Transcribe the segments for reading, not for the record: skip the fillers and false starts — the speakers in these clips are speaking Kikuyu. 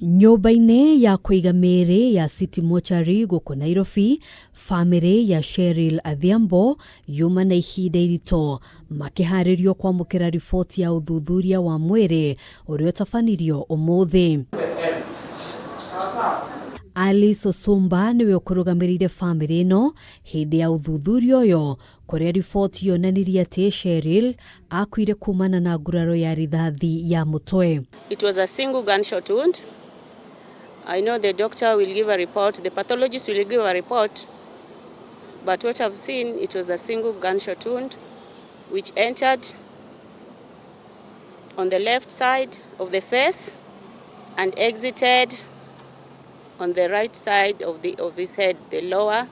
Nyũmba-inĩ ya kũiga mĩĩrĩ ya City Mortuary gũkũ Nairobi, bamĩrĩ ya Cheryl Adhiambo yuma na ihinda iritũ makĩharĩrio kwamũkĩra riboti ya ũthuthuria wa mwĩrĩ ũrĩa ũtabanirio ũmũthĩ. Alice Osumba nĩwe ũkũrũgamĩrĩire bamĩrĩ ĩno hĩndĩ ya ũthuthuria ũyũ, kũrĩa riboti yonanirie atĩ Cheryl akuire kumana na nguraro ya rithathi ya mũtwe. It was a single gunshot wound. I know the doctor will give a report, the pathologist will give a report, but what I've seen, it was a single gunshot wound which entered on the left side of the face and exited on the right side of his head, the lower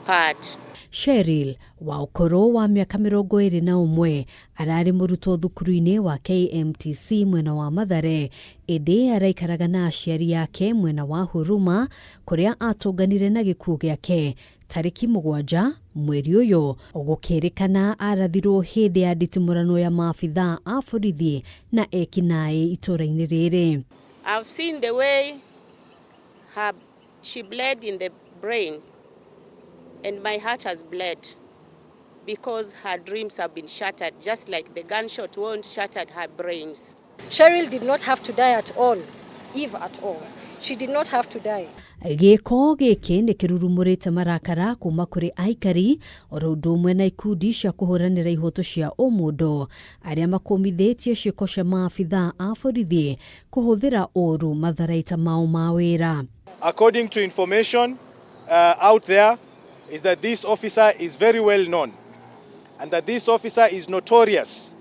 part. Cheryl wa ũkũrũ wa mĩaka 21 ararĩ mũrutwo thukuru-inĩ wa KMTC mwena wa Mathare, ĩndĩ araikaraga na aciari ake mwena wa Huruma, kũrĩa atũnganire na gĩkuũ gĩake tarĩki 7 mweri ũyũ, gũkĩrĩkana arathirwo hĩndĩ ya nditimũrano ya maabithaa a borithi na ekinaĩ itũũra-inĩ rĩrĩ. I've seen the way she bled in the brains, and my heart has bled because her dreams have been shattered, just like the gunshot wound shattered her brains. Cheryl did not have to die at all, if at all. She did not have to die. Gĩko gĩkĩ nĩ kĩrurumũrĩte marakara kuma kũrĩ aikari oro ũndũ ũmwe na ikundi cia kũhũranĩra ihoto cia ũmũndũ, arĩa makũmithĩtie ciĩko cia maabithaa a borithi kũhũthĩra ũru matharaita mao ma wĩra. According to information out there, is that this officer is very well known and that this officer is notorious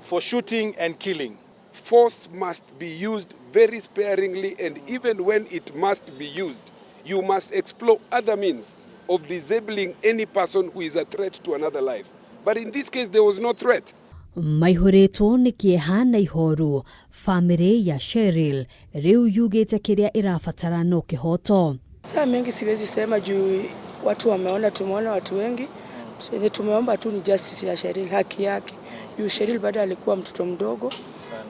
for shooting and killing. Force must be used very sparingly, and even when it must be used, you must explore other means of disabling any person who is a threat to another life. But in this case, there was no threat. Maihũrĩtwo nĩ kĩeha na ihoru, bamĩrĩ ya Cheryl rĩu yugĩte kĩrĩa ĩrabatara no kĩhoto. Saa mengi siwezi sema juu watu wameona, tumeona watu wengi. Yenye tumeomba tu ni justice ya Cheryl, haki yake. Juu Cheryl bado alikuwa mtoto mdogo sana,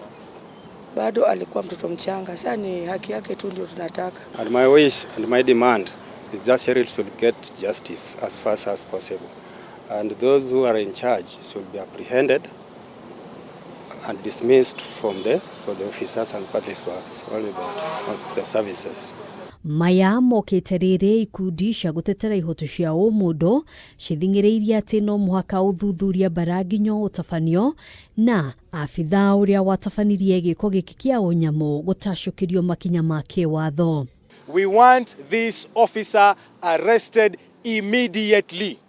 bado alikuwa mtoto mchanga. Sasa ni haki yake tu ndio tunataka. And my wish and my demand is that Cheryl should get justice as fast as possible. And those who are in charge should be apprehended and dismissed from the officers and public works, all about the services. Maya mokĩte rĩrĩ ikundi cia gũtetera ihoto cia ũmũndũ cithing'ĩrĩirie atĩ no mũhaka ũthuthuria mbaranginyo ũtabanio na abithaa ũrĩa watabanirie gĩko gĩkĩ kĩa ũnyamũ gũtacũkĩrio makinya ma kĩwatho. We want this officer arrested immediately.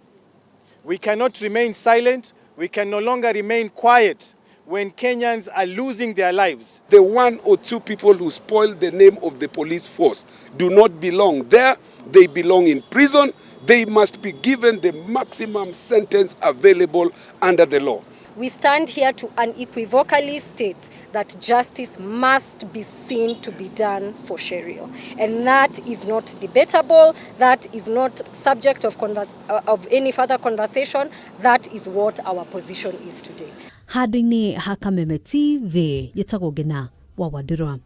We cannot remain silent. We can no longer remain quiet when Kenyans are losing their lives. The one or two people who spoiled the name of the police force do not belong there. They belong in prison. They must be given the maximum sentence available under the law. We stand here to unequivocally state that justice must be seen to be done for Cheryl. And that is not debatable. That is not subject of any further conversation. That is what our position is today. Handũ-inĩ ha Kameme TV, njĩtagwo Ngina wa Wandũrwa.